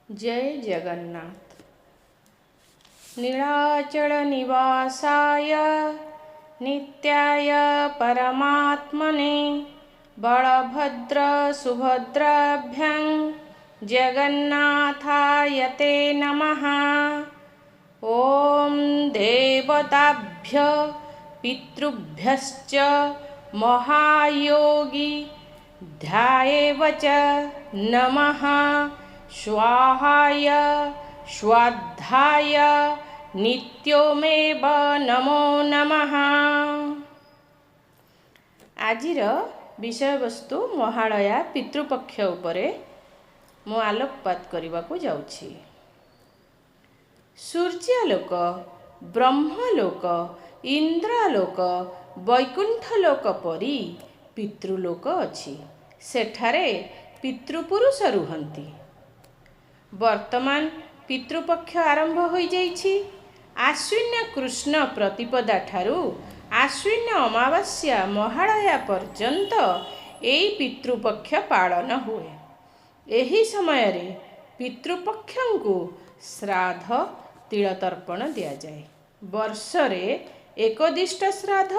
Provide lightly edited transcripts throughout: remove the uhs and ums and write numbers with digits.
ଜୟ ଜଗନ୍ନାଥ। ନୀଳାଚଳ ନିବାସାୟ ନିତ୍ୟାୟ ପରମାତ୍ମନେ ବଳଭଦ୍ର ସୁଭଦ୍ରାଭ୍ୟାଂ ଜଗନ୍ନାଥାୟ ତେ ନମଃ। ଓମ୍ ଦେବତାଭ୍ୟ ପିତୃଭ୍ୟଶ୍ଚ ମହାୟୋଗୀ ଧ୍ୟାଏବ ଚ ନମଃ। ସ୍ୱାହାୟ ସ୍ୱାଧ୍ୟାୟ ନିତ୍ୟମେବ ନମୋ ନମଃ। ଆଜିର ବିଷୟବସ୍ତୁ ମହାଳୟା ପିତୃପକ୍ଷ ଉପରେ ମୁଁ ଆଲୋକପାତ କରିବାକୁ ଯାଉଛି। ସୂର୍ଯ୍ୟଲୋକ, ବ୍ରହ୍ମଲୋକ, ଇନ୍ଦ୍ରଲୋକ, ବୈକୁଣ୍ଠଲୋକ ପରି ପିତୃଲୋକ ଅଛି। ସେଠାରେ ପିତୃପୁରୁଷ ରୁହନ୍ତି। ବର୍ତ୍ତମାନ ପିତୃପକ୍ଷ ଆରମ୍ଭ ହୋଇଯାଇଛି। ଆଶ୍ୱିନ କୃଷ୍ଣ ପ୍ରତିପଦା ଠାରୁ ଆଶ୍ୱିନ ଅମାବାସ୍ୟା ମହାଳୟା ପର୍ଯ୍ୟନ୍ତ ଏଇ ପିତୃପକ୍ଷ ପାଳନ ହୁଏ। ଏହି ସମୟରେ ପିତୃପକ୍ଷଙ୍କୁ ଶ୍ରାଦ୍ଧ ତିଳତର୍ପଣ ଦିଆଯାଏ। ବର୍ଷରେ ଏକଦିଷ୍ଟ ଶ୍ରାଦ୍ଧ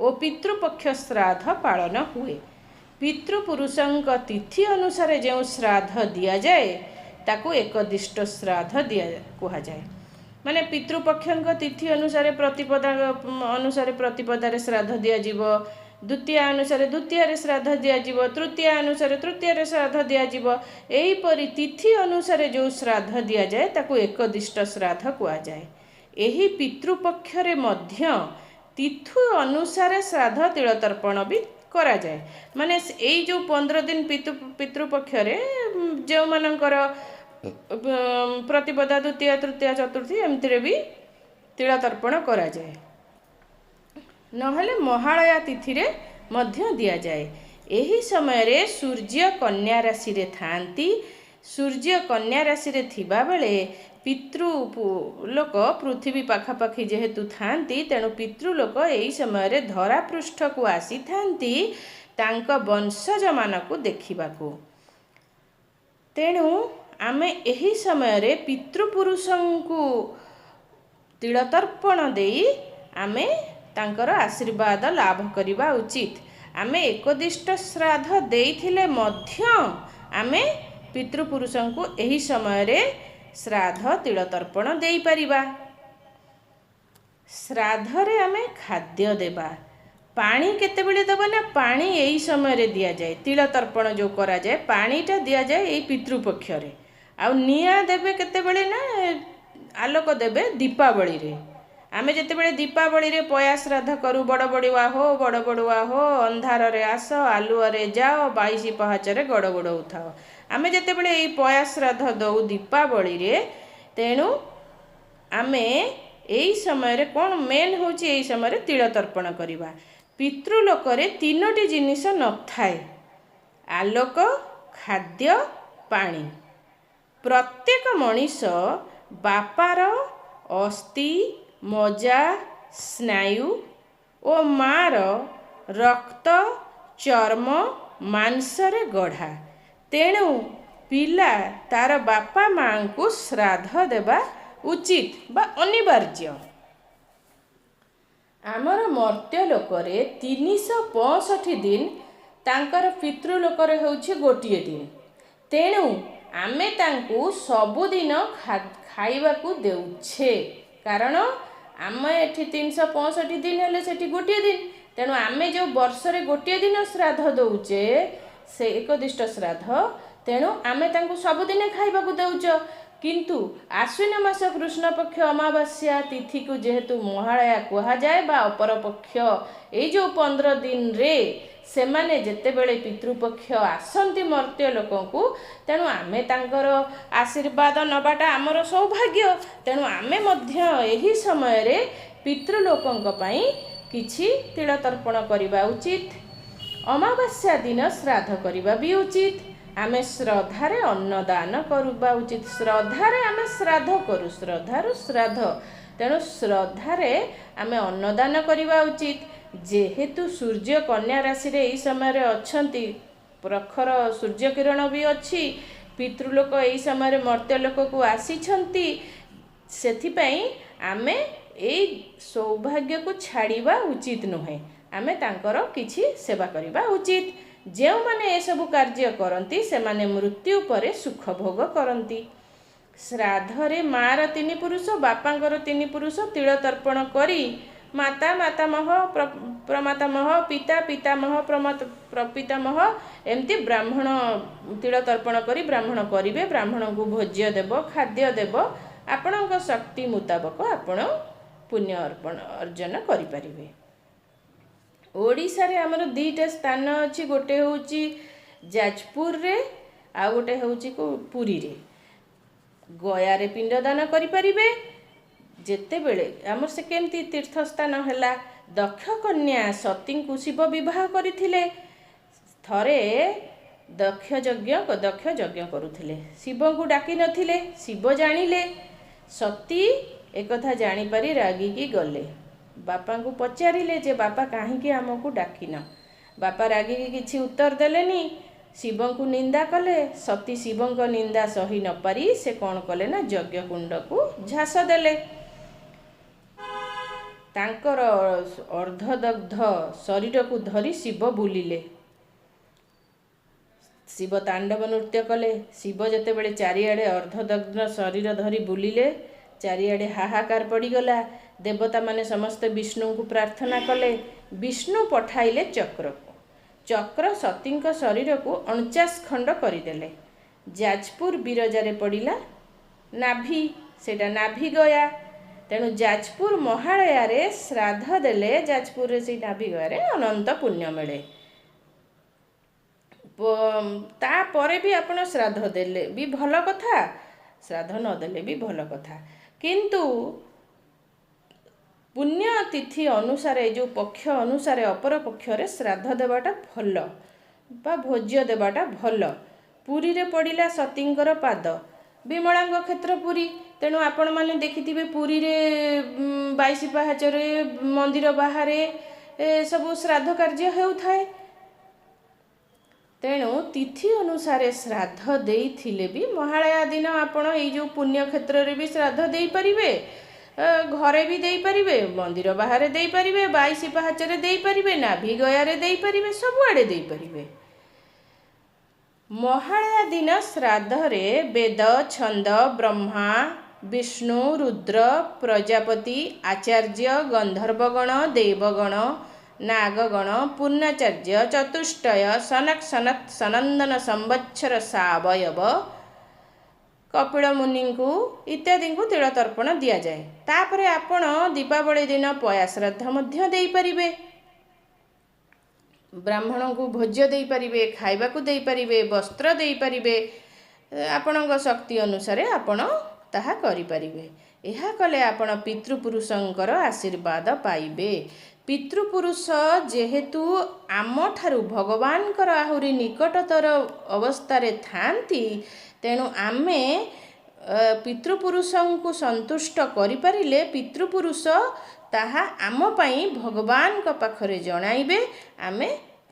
ଓ ପିତୃପକ୍ଷ ଶ୍ରାଦ୍ଧ ପାଳନ ହୁଏ। ପିତୃପୁରୁଷଙ୍କ ତିଥି ଅନୁସାରେ ଯେଉଁ ଶ୍ରାଦ୍ଧ ଦିଆଯାଏ, ତାକୁ ଏକଦିଷ୍ଟ ଶ୍ରାଦ୍ଧ କୁହାଯାଏ। ମାନେ ପିତୃପକ୍ଷଙ୍କ ତିଥି ଅନୁସାରେ, ପ୍ରତିପଦା ଅନୁସାରେ ପ୍ରତିପଦାରେ ଶ୍ରାଦ୍ଧ ଦିଆଯିବ, ଦ୍ୱିତୀୟା ଅନୁସାରେ ଦ୍ୱିତୀୟାରେ ଶ୍ରାଦ୍ଧ ଦିଆଯିବ, ତୃତୀୟା ଅନୁସାରେ ତୃତୀୟାରେ ଶ୍ରାଦ୍ଧ ଦିଆଯିବ। ଏହିପରି ତିଥି ଅନୁସାରେ ଯେଉଁ ଶ୍ରାଦ୍ଧ ଦିଆଯାଏ, ତାକୁ ଏକଦିଷ୍ଟ ଶ୍ରାଦ୍ଧ କୁହାଯାଏ। ଏହି ପିତୃପକ୍ଷରେ ମଧ୍ୟ ତିଥି ଅନୁସାରେ ଶ୍ରାଦ୍ଧ ତିଳତର୍ପଣ ବି କରାଯାଏ। ମାନେ ଏଇ ଯେଉଁ 15 ଦିନ ପିତୃପକ୍ଷରେ ଯେଉଁମାନଙ୍କର ପ୍ରତିପଦା, ଦ୍ୱିତୀୟା, ତୃତୀୟା, ଚତୁର୍ଥୀ, ଏମିତିରେ ବି ତିଳତର୍ପଣ କରାଯାଏ, ନହେଲେ ମହାଳୟା ତିଥିରେ ମଧ୍ୟ ଦିଆଯାଏ। ଏହି ସମୟରେ ସୂର୍ଯ୍ୟ କନ୍ୟା ରାଶିରେ ଥାଆନ୍ତି। ସୂର୍ଯ୍ୟ କନ୍ୟା ରାଶିରେ ଥିବାବେଳେ ପିତୃ ଲୋକ ପୃଥିବୀ ପାଖାପାଖି ଯେହେତୁ ଥାଆନ୍ତି, ତେଣୁ ପିତୃଲୋକ ଏହି ସମୟରେ ଧରାପୃଷ୍ଠକୁ ଆସିଥାନ୍ତି ତାଙ୍କ ବଂଶଜମାନଙ୍କୁ ଦେଖିବାକୁ। ତେଣୁ ଆମେ ଏହି ସମୟରେ ପିତୃପୁରୁଷଙ୍କୁ ତିଳତର୍ପଣ ଦେଇ ଆମେ ତାଙ୍କର ଆଶୀର୍ବାଦ ଲାଭ କରିବା ଉଚିତ। ଆମେ ଏକଦିଷ୍ଟ ଶ୍ରାଦ୍ଧ ଦେଇଥିଲେ ମଧ୍ୟ ଆମେ ପିତୃପୁରୁଷଙ୍କୁ ଏହି ସମୟରେ ଶ୍ରାଦ୍ଧ ତିଳତର୍ପଣ ଦେଇପାରିବା। ଶ୍ରାଦ୍ଧରେ ଆମେ ଖାଦ୍ୟ ଦେବା। ପାଣି କେତେବେଳେ ଦେବା ନା, ପାଣି ଏଇ ସମୟରେ ଦିଆଯାଏ। ତିଳତର୍ପଣ ଯେଉଁ କରାଯାଏ, ପାଣିଟା ଦିଆଯାଏ ଏଇ ପିତୃପକ୍ଷରେ। ଆଉ ନିଆଁ ଦେବେ କେତେବେଳେ ନା, ଆଲୋକ ଦେବେ ଦୀପାବଳିରେ। ଆମେ ଯେତେବେଳେ ଦୀପାବଳିରେ ପୟା ଶ୍ରାଦ୍ଧ କରୁ, ବଡ଼ ବଡ଼ୁଆ ହୋ, ବଡ଼ ବଡ଼ୁଆ ହୋ, ଅନ୍ଧାରରେ ଆସ, ଆଲୁଅରେ ଯାଅ, 22 ପାହାଚରେ ଗଡ଼ ଗୋଡ଼ଉଥାଅ। ଆମେ ଯେତେବେଳେ ଏଇ ପୟା ଶ୍ରାଦ୍ଧ ଦଉ ଦୀପାବଳିରେ, ତେଣୁ ଆମେ ଏଇ ସମୟରେ କ'ଣ ମେନ୍ ହେଉଛି, ଏଇ ସମୟରେ ତିଳତର୍ପଣ କରିବା। ପିତୃଲୋକରେ ତିନୋଟି ଜିନିଷ ନଥାଏ: ଆଲୋକ, ଖାଦ୍ୟ, ପାଣି। ପ୍ରତ୍ୟେକ ମଣିଷ ବାପାର ଅସ୍ଥି, ମଜା, ସ୍ନାୟୁ ଓ ମାଆର ରକ୍ତ, ଚର୍ମ, ମାଂସରେ ଗଢ଼ା। ତେଣୁ ପିଲା ତାର ବାପା ମାଆଙ୍କୁ ଶ୍ରାଦ୍ଧ ଦେବା ଉଚିତ ବା ଅନିବାର୍ଯ୍ୟ। ଆମର ମର୍ତ୍ତ୍ୟ ଲୋକରେ 365 ଦିନ, ତାଙ୍କର ପିତୃଲୋକରେ ହେଉଛି ଗୋଟିଏ ଦିନ। ତେଣୁ ଆମେ ତାଙ୍କୁ ସବୁଦିନ ଖାଇବାକୁ ଦେଉଛେ, କାରଣ ଆମେ ଏଠି 365 ଦିନ ହେଲେ ସେଠି ଗୋଟିଏ ଦିନ। ତେଣୁ ଆମେ ଯେଉଁ ବର୍ଷରେ ଗୋଟିଏ ଦିନ ଶ୍ରାଦ୍ଧ ଦେଉଛେ, ସେ ଏକଦିଷ୍ଟ ଶ୍ରାଦ୍ଧ, ତେଣୁ ଆମେ ତାଙ୍କୁ ସବୁଦିନେ ଖାଇବାକୁ ଦେଉଛ। କିନ୍ତୁ ଆଶ୍ୱିନ ମାସ କୃଷ୍ଣପକ୍ଷ ଅମାବାସ୍ୟା ତିଥିକୁ ଯେହେତୁ ମହାଳୟା କୁହାଯାଏ ବା ଅପରପକ୍ଷ, ଏଇ ଯେଉଁ 15 ଦିନରେ ସେମାନେ ଯେତେବେଳେ ପିତୃପକ୍ଷ ଆସନ୍ତି ମର୍ତ୍ତ୍ୟ ଲୋକଙ୍କୁ, ତେଣୁ ଆମେ ତାଙ୍କର ଆଶୀର୍ବାଦ ନେବାଟା ଆମର ସୌଭାଗ୍ୟ। ତେଣୁ ଆମେ ମଧ୍ୟ ଏହି ସମୟରେ ପିତୃଲୋକଙ୍କ ପାଇଁ କିଛି ତିଳତର୍ପଣ କରିବା ଉଚିତ। ଅମାବାସ୍ୟା ଦିନ ଶ୍ରାଦ୍ଧ କରିବା ବି ଉଚିତ। ଆମେ ଶ୍ରଦ୍ଧାରେ ଅନ୍ନଦାନ କରିବା ଉଚିତ। ଶ୍ରଦ୍ଧାରେ ଆମେ ଶ୍ରାଦ୍ଧ କରୁ, ଶ୍ରଦ୍ଧାରୁ ଶ୍ରାଦ୍ଧ। ତେଣୁ ଶ୍ରଦ୍ଧାରେ ଆମେ ଅନ୍ନଦାନ କରିବା ଉଚିତ। ଯେହେତୁ ସୂର୍ଯ୍ୟ କନ୍ୟା ରାଶିରେ ଏହି ସମୟରେ ଅଛନ୍ତି, ପ୍ରଖର ସୂର୍ଯ୍ୟ କିରଣ ବି ଅଛି, ପିତୃଲୋକ ଏଇ ସମୟରେ ମର୍ତ୍ତ୍ୟଲୋକକୁ ଆସିଛନ୍ତି, ସେଥିପାଇଁ ଆମେ ଏଇ ସୌଭାଗ୍ୟକୁ ଛାଡ଼ିବା ଉଚିତ ନୁହେଁ। ଆମେ ତାଙ୍କର କିଛି ସେବା କରିବା ଉଚିତ। ଯେଉଁମାନେ ଏସବୁ କାର୍ଯ୍ୟ କରନ୍ତି, ସେମାନେ ମୃତ୍ୟୁ ପରେ ସୁଖ ଭୋଗ କରନ୍ତି। ଶ୍ରାଦ୍ଧରେ ମାଆର ତିନି ପୁରୁଷ, ବାପାଙ୍କର ତିନି ପୁରୁଷ ତିଳ ତର୍ପଣ କରି ମାତା, ମାତାମହ, ପ୍ରମାତାମହ, ପିତା, ପିତାମହ, ପ୍ରପିତାମହ, ଏମିତି ବ୍ରାହ୍ମଣ ତିଳ ତର୍ପଣ କରି ବ୍ରାହ୍ମଣ କରିବେ। ବ୍ରାହ୍ମଣଙ୍କୁ ଭୋଜ୍ୟ ଦେବ, ଖାଦ୍ୟ ଦେବ। ଆପଣଙ୍କ ଶକ୍ତି ମୁତାବକ ଆପଣ ପୁଣ୍ୟ ଅର୍ପଣ ଅର୍ଜନ କରିପାରିବେ। ଓଡ଼ିଶାରେ ଆମର ଦୁଇଟା ସ୍ଥାନ ଅଛି, ଗୋଟେ ହେଉଛି ଯାଜପୁରରେ ଆଉ ଗୋଟେ ହେଉଛି ପୁରୀରେ। ଗୟାରେ ପିଣ୍ଡଦାନ କରିପାରିବେ। ଯେତେବେଳେ ଆମର ସେ କେମିତି ତୀର୍ଥସ୍ଥାନ ହେଲା? ଦକ୍ଷ କନ୍ୟା ସତୀଙ୍କୁ ଶିବ ବିବାହ କରିଥିଲେ। ଥରେ ଦକ୍ଷ ଯଜ୍ଞ କରୁଥିଲେ, ଶିବଙ୍କୁ ଡାକି ନଥିଲେ। ଶିବ ଜାଣିଲେ। ସତୀ ଏକଥା ଜାଣିପାରି ରାଗିକି ଗଲେ, ବାପାଙ୍କୁ ପଚାରିଲେ ଯେ ବାପା, କାହିଁକି ଆମକୁ ଡାକିନ? ବାପା ରାଗିକି କିଛି ଉତ୍ତର ଦେଲେନି, ଶିବଙ୍କୁ ନିନ୍ଦା କଲେ। ସତୀ ଶିବଙ୍କ ନିନ୍ଦା ସହି ନପାରି ସେ କ'ଣ କଲେ ନା ଯଜ୍ଞକୁଣ୍ଡକୁ ଝାସ ଦେଲେ। ତାଙ୍କର ଅର୍ଦ୍ଧଦଗ୍ଧ ଶରୀରକୁ ଧରି ଶିବ ବୁଲିଲେ। ଶିବ ତାଣ୍ଡବ ନୃତ୍ୟ କଲେ। ଶିବ ଯେତେବେଳେ ଚାରିଆଡ଼େ ଅର୍ଦ୍ଧଦଗ୍ଧ ଶରୀର ଧରି ବୁଲିଲେ, ଚାରିଆଡ଼େ ହାହାକାର ପଡ଼ିଗଲା। ଦେବତାମାନେ ସମସ୍ତେ ବିଷ୍ଣୁଙ୍କୁ ପ୍ରାର୍ଥନା କଲେ। ବିଷ୍ଣୁ ପଠାଇଲେ ଚକ୍ରକୁ। ଚକ୍ର ସତୀଙ୍କ ଶରୀରକୁ 49 ଖଣ୍ଡ କରିଦେଲେ। ଯାଜପୁର ବିରଜାରେ ପଡ଼ିଲା ନାଭି, ସେଇଟା ନାଭି ଗୟା। ତେଣୁ ଯାଜପୁର ମହାଳୟାରେ ଶ୍ରାଦ୍ଧ ଦେଲେ ଯାଜପୁରରେ ସେଇ ନାଭି ଗୟାରେ ଅନନ୍ତ ପୁଣ୍ୟ ମିଳେ। ତାପରେ ବି ଆପଣ ଶ୍ରାଦ୍ଧ ଦେଲେ ବି ଭଲ କଥା, ଶ୍ରାଦ୍ଧ ନଦେଲେ ବି ଭଲ କଥା। କିନ୍ତୁ ପୁଣ୍ୟ ତିଥି ଅନୁସାରେ, ଯେଉଁ ପକ୍ଷ ଅନୁସାରେ ଅପର ପକ୍ଷରେ ଶ୍ରାଦ୍ଧ ଦେବାଟା ଭଲ ବା ଭୋଜ୍ୟ ଦେବାଟା ଭଲ। ପୁରୀରେ ପଡ଼ିଲା ସତୀଙ୍କର ପାଦ, ବିମଳାଙ୍କ କ୍ଷେତ୍ର ପୁରୀ। ତେଣୁ ଆପଣମାନେ ଦେଖିଥିବେ ପୁରୀରେ 22 ପାହାଚରେ, ମନ୍ଦିର ବାହାରେ ସବୁ ଶ୍ରାଦ୍ଧ କାର୍ଯ୍ୟ ହେଉଥାଏ। ତେଣୁ ତିଥି ଅନୁସାରେ ଶ୍ରାଦ୍ଧ ଦେଇଥିଲେ ବି ମହାଳୟା ଦିନ ଆପଣ ଏଇ ଯେଉଁ ପୁଣ୍ୟକ୍ଷେତ୍ରରେ ବି ଶ୍ରାଦ୍ଧ ଦେଇପାରିବେ, ଘରେ ବି ଦେଇପାରିବେ, ମନ୍ଦିର ବାହାରେ ଦେଇପାରିବେ, 22 ପାହାଚରେ ଦେଇପାରିବେ, ନାଭି ଗୟାରେ ଦେଇପାରିବେ, ସବୁଆଡ଼େ ଦେଇପାରିବେ। ମହାଳୟା ଦିନ ଶ୍ରାଦ୍ଧରେ ବେଦ, ଛନ୍ଦ, ବ୍ରହ୍ମା, ବିଷ୍ଣୁ, ରୁଦ୍ର, ପ୍ରଜାପତି, ଆଚାର୍ଯ୍ୟ, ଗନ୍ଧର୍ବଗଣ, ଦେବଗଣ, ନାଗଗଣ, ପୂର୍ଣ୍ଣାଚାର୍ଯ୍ୟ, ଚତୁଷ୍ଟୟ, ସନକ, ସନତ, ସନନ୍ଦନ, ସମ୍ବତ୍ସର, ସାବୟବ, କପିଳ ମୁନିଙ୍କୁ ଇତ୍ୟାଦିଙ୍କୁ ତିଳତର୍ପଣ ଦିଆଯାଏ। ତାପରେ ଆପଣ ଦୀପାବଳି ଦିନ ପୟା ଶ୍ରାଦ୍ଧ ମଧ୍ୟ ଦେଇପାରିବେ। ବ୍ରାହ୍ମଣଙ୍କୁ ଭୋଜ୍ୟ ଦେଇପାରିବେ, ଖାଇବାକୁ ଦେଇପାରିବେ, ବସ୍ତ୍ର ଦେଇପାରିବେ। ଆପଣଙ୍କ ଶକ୍ତି ଅନୁସାରେ ଆପଣ ତାହା କରିପାରିବେ। ଏହା କଲେ ଆପଣ ପିତୃପୁରୁଷଙ୍କର ଆଶୀର୍ବାଦ ପାଇବେ। ପିତୃପୁରୁଷ ଯେହେତୁ ଆମଠାରୁ ଭଗବାନଙ୍କର ଆହୁରି ନିକଟତର ଅବସ୍ଥାରେ ଥାଆନ୍ତି, ତେଣୁ ଆମେ ପିତୃପୁରୁଷଙ୍କୁ ସନ୍ତୁଷ୍ଟ କରିପାରିଲେ ପିତୃପୁରୁଷ ତାହା ଆମ ପାଇଁ ଭଗବାନଙ୍କ ପାଖରେ ଜଣାଇବେ, ଆମେ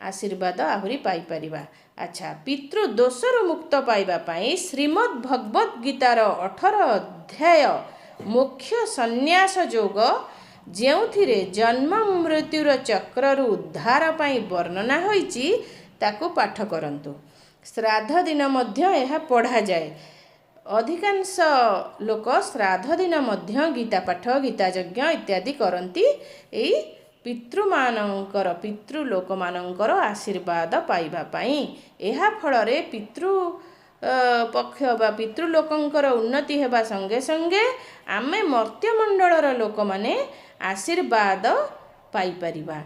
ଆଶୀର୍ବାଦ ଆହୁରି ପାଇପାରିବା। ଆଚ୍ଛା, ପିତୃଦୋଷରୁ ମୁକ୍ତ ପାଇବା ପାଇଁ ଶ୍ରୀମଦ୍ ଭଗବତ ଗୀତାର 18 ଅଧ୍ୟାୟ ମୋକ୍ଷ ସନ୍ନ୍ୟାସ ଯୋଗ, ଯେଉଁଥିରେ ଜନ୍ମ ମୃତ୍ୟୁର ଚକ୍ରରୁ ଉଦ୍ଧାର ପାଇଁ ବର୍ଣ୍ଣନା ହୋଇଛି, ତାକୁ ପାଠ କରନ୍ତୁ। ଶ୍ରାଦ୍ଧ ଦିନ ମଧ୍ୟ ଏହା ପଢ଼ାଯାଏ। ଅଧିକାଂଶ ଲୋକ ଶ୍ରାଦ୍ଧ ଦିନ ମଧ୍ୟ ଗୀତା ପାଠ, ଗୀତା ଯଜ୍ଞ ଇତ୍ୟାଦି କରନ୍ତି, ଏଇ ପିତୃମାନଙ୍କର, ପିତୃ ଲୋକମାନଙ୍କର ଆଶୀର୍ବାଦ ପାଇବା ପାଇଁ। ଏହା ଫଳରେ ପିତୃ ପକ୍ଷ ବା ପିତୃଲୋକଙ୍କର ଉନ୍ନତି ହେବା ସଙ୍ଗେ ସଙ୍ଗେ ଆମେ ମର୍ତ୍ତ୍ୟମଣ୍ଡଳର ଲୋକମାନେ ଆଶୀର୍ବାଦ ପାଇପାରିବା।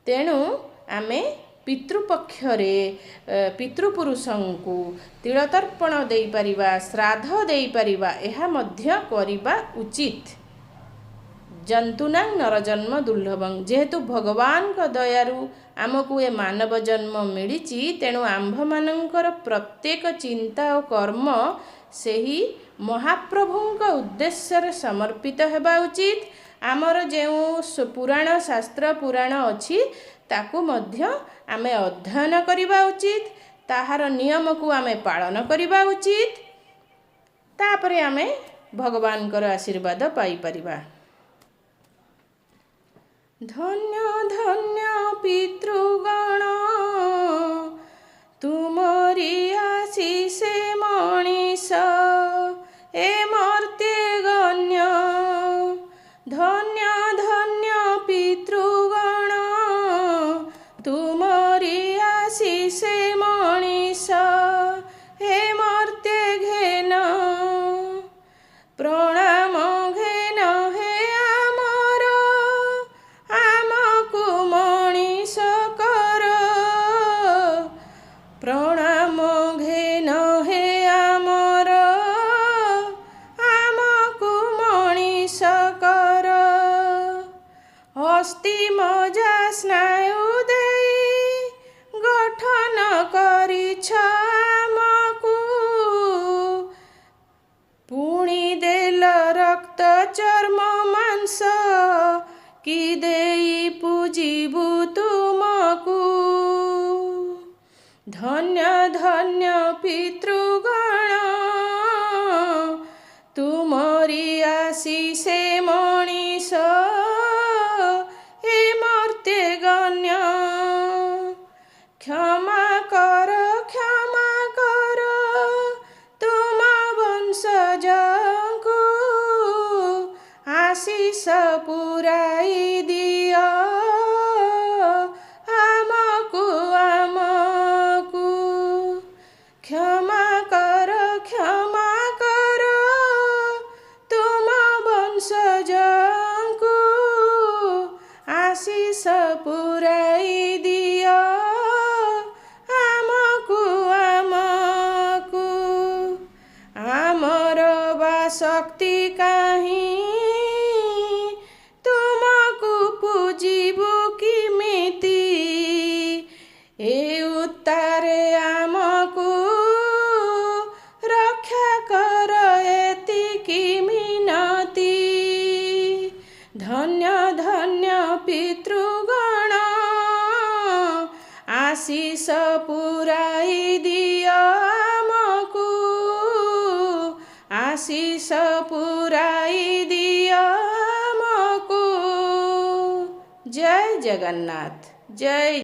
ତେଣୁ ଆମେ ପିତୃପକ୍ଷରେ ପିତୃପୁରୁଷଙ୍କୁ ତିଳତର୍ପଣ ଦେଇପାରିବା, ଶ୍ରାଦ୍ଧ ଦେଇପାରିବା, ଏହା ମଧ୍ୟ କରିବା ଉଚିତ। ଜନ୍ତୁନାଂ ନରଜନ୍ମ ଦୁର୍ଲଭଂ। ଯେହେତୁ ଭଗବାନଙ୍କ ଦୟାରୁ ଆମକୁ ଏ ମାନବ ଜନ୍ମ ମିଳିଛି, ତେଣୁ ଆମ୍ଭମାନଙ୍କର ପ୍ରତ୍ୟେକ ଚିନ୍ତା ଓ କର୍ମ ସେହି ମହାପ୍ରଭୁଙ୍କ ଉଦ୍ଦେଶ୍ୟରେ ସମର୍ପିତ ହେବା ଉଚିତ। ଆମର ଯେଉଁ ପୁରାଣ ଶାସ୍ତ୍ର ପୁରାଣ ଅଛି, ତାକୁ ମଧ୍ୟ ଆମେ ଅଧ୍ୟୟନ କରିବା ଉଚିତ। ତାହାର ନିୟମକୁ ଆମେ ପାଳନ କରିବା ଉଚିତ। ତାପରେ ଆମେ ଭଗବାନଙ୍କର ଆଶୀର୍ବାଦ ପାଇପାରିବା। ଧନ୍ୟ ଧନ୍ୟ ପିତୃଗଣ, ତୁମରି ଆଶିଷେ ମଣିଷ ଏ ମର୍ତ୍ତ୍ୟେ ଗଣ୍ୟ। ଧନ୍ୟ ଧନ୍ୟ ପିତୃଗଣ, ତୁମରି ଆଶିଷେ ମଣିଷ ଏ ମର୍ତ୍ତ୍ୟେ ଘେନ। ପ୍ରଣାମ ଘେନ ହେ ଆମର, ଆମକୁ ମଣିଷ କର। ପ୍ରଣାମ ଘେନ ହେ ଆମର, ଆମକୁ ମଣିଷ କର। ଅସ୍ଥି ମଜା ସ୍ନାୟୁ ଦେଇ ଗଠନ କରିଛ ଆମକୁ, ପୁଣି ଦେଲ ରକ୍ତ ଚର୍ମ ମାଂସ, କି ଦେଇ ପୂଜିବୁ ତୁମକୁ? ଧନ୍ୟ ଧନ୍ୟ ପିତୃଗଣ, ତୁମରି ଆଶିଷେ ମଣିଷ ଏ ମର୍ତ୍ତ୍ୟେ ଗଣ୍ୟ। କ୍ଷମା କର, କ୍ଷମା କର ତୁମ ବଂଶଜଙ୍କୁ, ଆଶିଷ ପୁରାଇ ଦିଅ ଆମକୁ, ଆମକୁ। କ୍ଷମା କର, କ୍ଷମା କର ତୁମ ବଂଶଜଙ୍କୁ, ଆଶିଷ ପୁରାଇ ଦିଅ ଆମକୁ, ଆମକୁ। ଆମର ବା ଶକ୍ତି କାହିଁ, ତୁମକୁ ପୂଜିବୁ କିମିତି? ଏ ଉତ୍ତାରେ ଆମକୁ ରକ୍ଷା କର, ଏତିକି ମିନତି। ଧନ୍ୟ ଧନ୍ୟ ପିତୃଗଣ, ଆଶିଷ ପୁରାଇ ଦିଅ ଆମକୁ, ଆଶିଷ ପୁରାଇ ଦିଅ ଆମକୁ। ଜୟ ଜଗନ୍ନାଥ, ଜୟ।